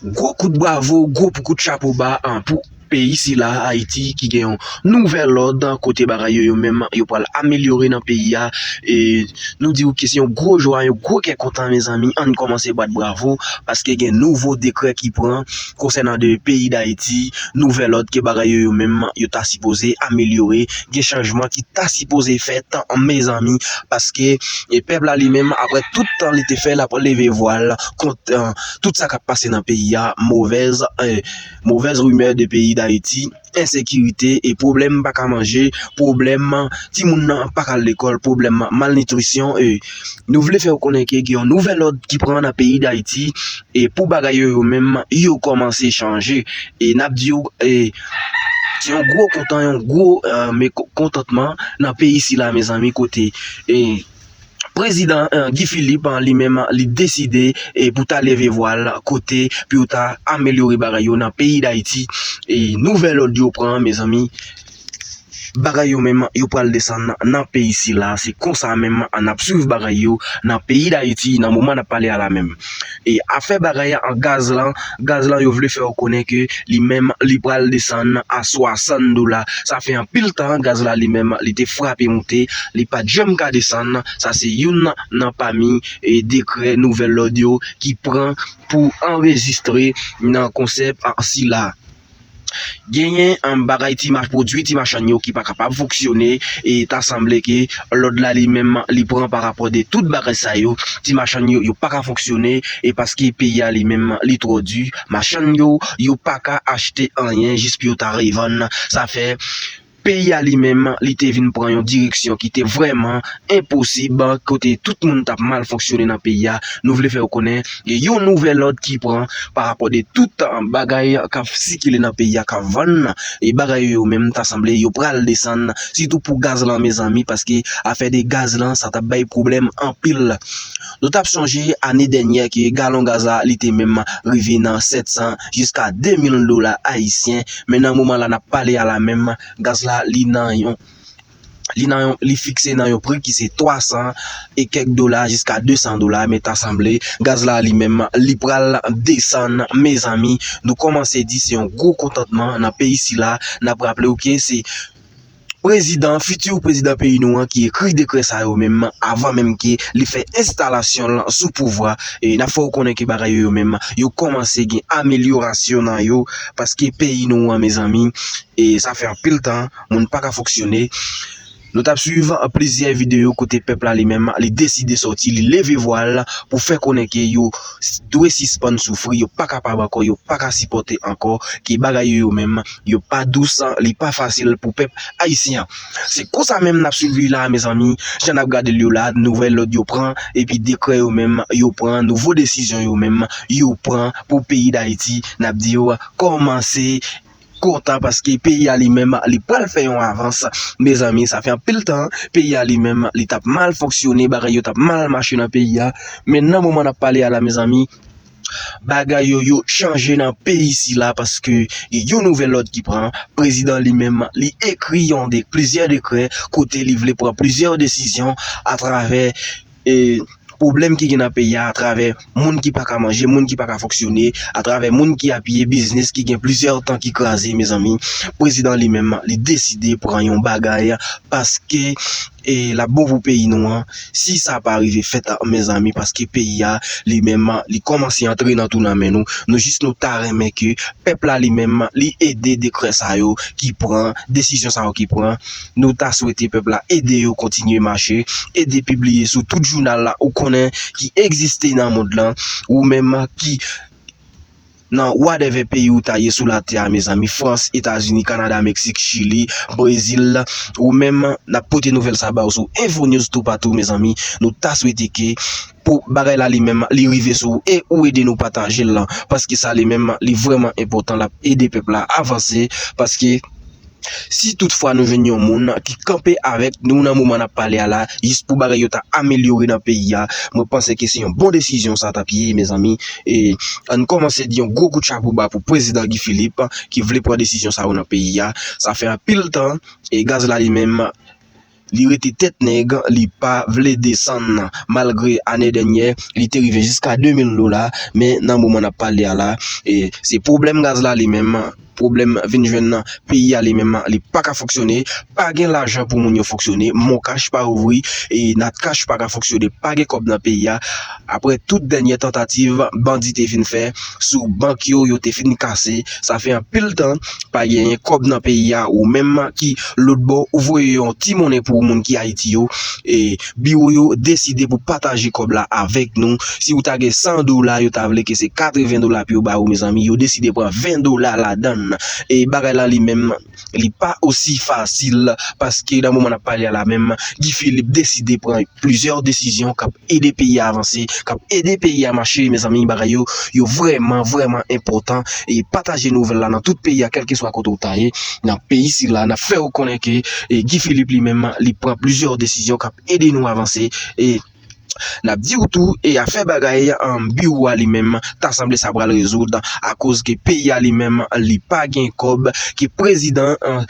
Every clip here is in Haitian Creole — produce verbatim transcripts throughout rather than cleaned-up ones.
Gwo kout bravo, gwo kout chapo ba, an, pou peyi sila, Ayiti, ki gen yon nouvèl òd kote bagay yo, yo menm, yo pral amelyore nan peyi a. E nou di w ke se yon gwo jwa, yon gwo kè kontan, mezanmi. Ann kòmanse bat bravo, paske gen nouvo dekrè ki pran konsènan de peyi Dayiti, nouvèl òd ke bagay yo, yo menm, yo ta sipoze amelyore. Gen chanjman ki ta sipoze fèt, mezanmi, paske, e, pèp la li menm, apre tout tan li te fè, l ap leve vwa l kont, e, tout sa k ap pase nan peyi a, movèz, e, movèz rimè de peyi Dayiti, ensekirite, e, pwoblèm pa ka manje, pwoblèm timoun nan pa ka al lekòl, pwoblèm malnitrisyon, e, nou vle fè w konnen ke gen yon nouvèl òd ki pran nan peyi Dayiti, e, pou bagay yo, yo menm, yo kòmanse chanje. E n ap di w, e, se yon gwo kontan, yon gwo, e, me-, ko-, kontantman nan peyi sila, mezanmi, kote, e, prezidan, e, Guy Philippe, e, li menm, li deside, e, pou ta leve vwa l kote pou yo ta amelyore bagay yo nan peyi Dayiti. E nouvèl òd yo pran, mezanmi, bagay yo menm, yo pral desann nan peyi sila. Se konsa menm, n ap swiv bagay yo nan peyi Dayiti, nan moman n ap pale a la menm. E afè bagay an gaz lan, gaz lan, yo vle fè w konnen ke li menm, li pral desann a swasant dola. Sa fè anpil tan, gaz la li menm, li te frape moute, li pa t janm ka desann. Sa se youn nan pami, e, dekrè nouvèl òd yo ki pran pou anrejistre nan konsèp, a, sila. Genyen, an, bagay ti mach-, pwodui ti machann yo ki pa kapab fonksyone, e ta sanble ke lòd la li menm li pran pa rapò de tout bagay sa yo. Ti machann yo, yo pa ka fonksyone, e paske peyi a li menm li twò di, machann yo, yo pa ka achte anyen jis pou yo ta revann. Sa fè peyi a li menm, li te vin pran yon direksyon ki te vrèman enposib, kote tout moun t ap mal fonksyone nan peyi a. Nou vle fè w konnen, gen yon nouvèl òd ki pran pa rapò de tout, an, bagay k ap sikile nan peyi a, k ap vann, e bagay yo menm ta sanble yo pral desann, sitou pou gaz lan, mezanmi, paske afè de gaz lan, sa t ap bay pwoblèm anpil. Nou t ap sonje ane dènyè ke galon gaz la, li te menm rive nan sèt san jiska de mil dola ayisyen, men nan moman la n ap pale a la menm, gaz la, li nan yon, li nan yon, li fikse nan yon pri ki se twa san e kèk dola jiska de san dola, men ta sanble gaz la li menm, li pral desann, mezanmi. Nou kòmanse di se yon gwo kontantman nan peyi sila. N ap raple w ke se prezidan, fiti prezidan peyi nou an ki ekri dekrè sa yo menm avan menm ke li fè enstalasyon l sou pouvwa. E n ap fè w konnen ke bagay yo, yo menm, yo kòmanse gen amelyorasyon nan yo, paske peyi nou an, mezanmi, e sa fè anpil tan, moun pa ka fonksyone. Nou t ap swiv plizyè videyo kote pèp la li menm, li deside sòti, li leve vwa l pou fè konnen ke yo s-, dwe sispann soufri, yo pa kapab ankò, yo pa ka sipòte ankò, ke bagay yo, yo menm, yo pa dous, li pa fasil pou pèp ayisyen an. Se konsa menm n ap swiv li la, mezanmi, jan n ap gade l yo la, nouvèl lòd yo pran, epi dekrè yo menm, yo pran, nouvo desizyon yo menm, yo pran pou peyi Dayiti, n ap di yo, kòmanse kontan paske peyi a li menm, li pral fè yon avans. Mezanmi, sa fè anpil tan, peyi a li menm, li t ap mal fonksyone, bagay yo t ap mal mache nan peyi a. Men nan moman n ap pale a la, mezanmi, bagay yo, yo chanje nan peyi sila paske gen yon nouvèl òd ki pran. Prezidan li menm, li ekri yon de, plizyè dekrè kote li vle pran plizyè desizyon atravè, e, pwoblèm ki gen nan peyi a, atravè moun ki pa ka manje, moun ki pa ka fonksyone, atravè moun ki apiye biznis ki gen plizyè tan ki kraze, mezanmi. Prezidan li menm, li deside pran yon bagay paske, e, l ap bon pou peyi nou an. Si sa pa rive fèt, mezanmi, paske peyi a, li menm, li kòmanse antre nan tou nan men nou. Nou jis nou ta renmen ke pèp la li menm, li ede dekrè sa yo ki pran, desizyon sa yo ki pran. Nou ta swete pèp la ede yo kontinye mache, ede pibliye sou tout jounal la ou konnen ki egziste nan mond lan, ou menm ki nan whatever peyi ou ta ye sou latè a, mezanmi, Frans, Etazini, Kanada, Meksik, Chili, Brezil, ou menm, n ap pote nouvèl sa ba w sou Info News toupatou, mezanmi. Nou ta swete ke pou bagay la li menm, li rive sou ou e ou ede nou pataje l lan, paske sa li menm, li vrèman enpòtan, l ap ede pèp la avanse, paske si toutfwa nou jwenn yon moun ki kanpe avèk nou nan moman n ap pale a la, jis pou bagay yo ta amelyore nan peyi a, mwen panse ke se yon bon desizyon sa t ap ye, mezanmi. E ann kòmanse di yon gwo kout chapo ba pou prezidan Guy Philippe ki vle pran desizyon sa yo nan peyi a. Sa fè anpil tan, e gaz la li menm, li rete tèt nèg, li pa vle desann. Malgre ane dènyè, li te rive jiska de mil dola, men nan moman n ap pale a la, e, se pwoblèm gaz la li menm, pwoblèm vin jwenn peyi a li menm, li pa ka fonksyone, pa gen lajan pou moun yo fonksyone, MonCash pa ouvri, e, NatCash pa ka fonksyone, pa gen kòb nan peyi a. Apre tout dènyè tantativ bandi te fin fè sou bank yo, yo te fin kase, sa fè anpil tan pa genyen kòb nan peyi a, ou menm ki lòt bò, ou voye yon ti monnen pou moun ki Ayiti yo, e biwo yo deside pou pataje kòb la avèk nou. Si ou ta gen san dola, yo ta vle ke se katreven dola pou yo ba ou, mezanmi, yo deside pran ven dola ladan l. E bagay la li menm, li pa osi fasil, paske nan moman n ap pale a la menm, Guy Philippe deside pran plizyè desizyon k ap ede peyi a avanse, k ap ede peyi a mache, mezanmi, bagay yo, yo vrèman, vrèman enpòtan. E pataje nouvèl la nan tout peyi a, kèlkeswa kote w ta ye, nan peyi sila, n ap fè w konnen ke, e, Guy Philippe li menm, li pran plizyè desizyon k ap ede nou avanse. E n ap di w tou, e afè bagay, um, biwo a li menm, ta sanble sa pral rezoud, akoz ke peyi a li menm, li pa gen kòb, ke prezidan, um,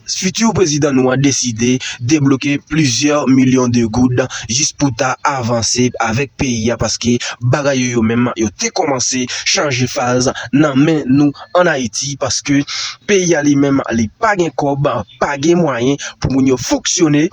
fiti prezidan nou an deside debloke plizyè milyon de goud jis pou ta avanse avèk peyi a, paske bagay yo, yo menm, yo te kòmanse chanje faz nan men nou ann Ayiti, paske peyi a li menm, li pa gen kòb, pa gen mwayen pou moun yo fonksyone.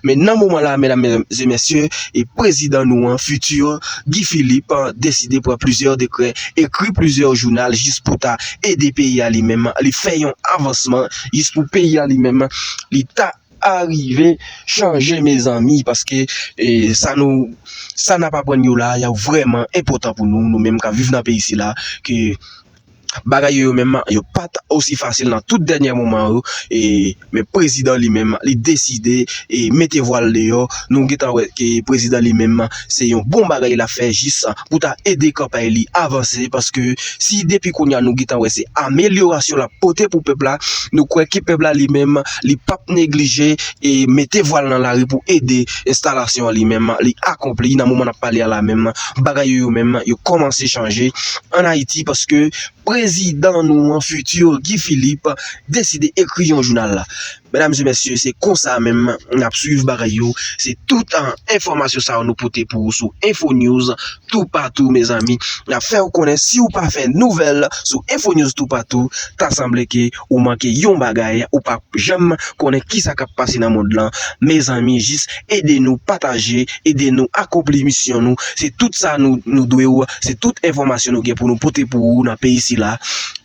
Men nan moman la, medam e mesye, e prezidan nou an, fiti Guy Philippe, deside pran plizyè dekrè, ekri plizyè jounal jis pou ta ede peyi a li menm, li fè yon avansman, jis pou peyi a li menm, li ta arive chanje, mezanmi, paske, e, sa nou, sa n ap aprann yo la, yo vrèman enpòtan pou nou, nou menm k ap viv nan peyi sila, ke bagay yo, yo menm, yo pa t osi fasil nan tout dènyè moman yo, e, men prezidan li menm, li deside, e, mete vwa l deyò. Nou gentan wè ke prezidan li menm, se yon bon bagay l ap fè jis pou ta ede kanpay li avanse, paske si depi kounye a nou gentan wè se amelyorasyon l ap pote pou pèp la, nou kwè ke pèp la li menm, li p ap neglije e mete vwa l nan lari pou ede enstalasyon an li menm, li akonpli nan moman n ap pale a la menm. Bagay yo, yo menm, yo kòmanse chanje ann Ayiti, paske prezidan nou an fiti, Guy Philippe, deside ekri yon jounal la. Medam e mesye, se konsa menm n ap swiv bagay yo. Se tout, ah, enfòmasyon sa yo nou pote pou ou sou Info News toupatou, mezanmi. N ap fè w konnen, si w pa fè nouvèl sou Info News toupatou, ta sanble ke ou manke yon bagay, ou p ap janm konnen kisa k ap pase nan mond lan. Mezanmi, jis ede nou pataje, ede nou akonpli misyon nou. Se tout sa nou, nou dwe w, se tout enfòmasyon nou gen pou nou pote pou ou nan peyi sila.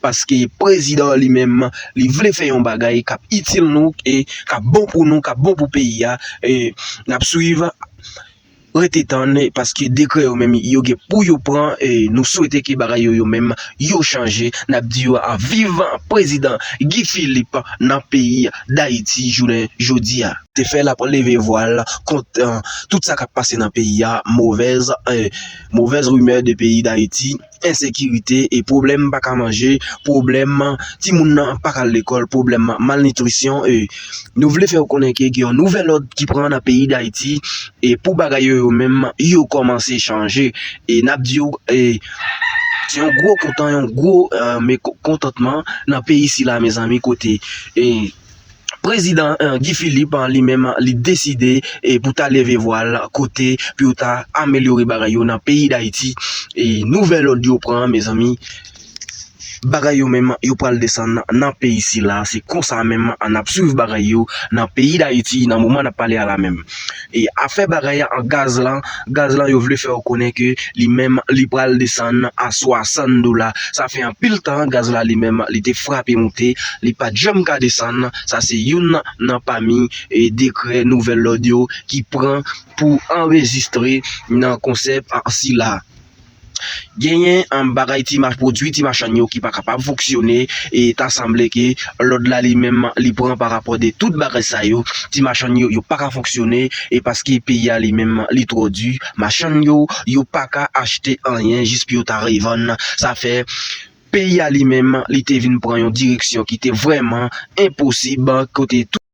Paske prezidan li menm, li vle fè yon bagay k ap itil nou e k ap bon pou nou, k ap bon pou peyi a. E n ap swiv, rete tann, paske dekrè yo menm, yo gen pou yo pran, e nou swete ke bagay yo, yo menm, yo chanje. N ap di yo, ah, viv prezidan Guy Philippe nan peyi Dayiti jounen jodi a. Te fè l ap leve vwa l kont, eh, tout sa k ap pase nan peyi a, movèz, eh, movèz rimè de peyi Dayiti, ensekirite e pwoblèm pa ka manje, pwoblèm timoun nan pa ka al lekòl, pwoblèm malnitrisyon. E nou vle fè w konnen ke gen yon nouvèl òd ki pran nan peyi Dayiti, e pou bagay yo, yo menm, yo kòmanse chanje. E n ap di w, e, se yon gwo kontan, yon gwo, eh, me-, ko-, kontantman nan peyi sila, mezanmi, kote, e, prezidan, eh, Guy Philippe, eh, li menm, li deside, e, pou ta leve vwa l kote pou yo ta amelyore bagay yo nan peyi Dayiti. E nouvèl òd yo pran, mezanmi, bagay yo menm, yo pral desann nan peyi sila. Se konsa menm n ap swiv bagay yo nan peyi Dayiti nan moman n ap pale a la menm. E afè bagay an gaz lan, gaz lan yo vle fè w konnen ke li menm, li pral desann a swasann dola. Sa fè anpil tan gaz la li menm, li te frape monte, li pa t janm ka desann. Sa se youn nan pami, e, dekrè nouvèl lòd yo ki pran pou anrejistre nan konsèp, a, sila. Genyen, an, bagay ti mach-, pwodui ti machann yo ki pa kapab fonksyone, e ta sanble ke lòd la li menm li pran pa rapò de tout bagay sa yo. Ti machann yo, yo pa ka fonksyone, e paske peyi a li menm li twò di, machann yo, yo pa ka achte anyen jis pou yo ta revann. Sa fè peyi a li menm, li te vin pran yon direksyon ki te vrèman enposib, kote tout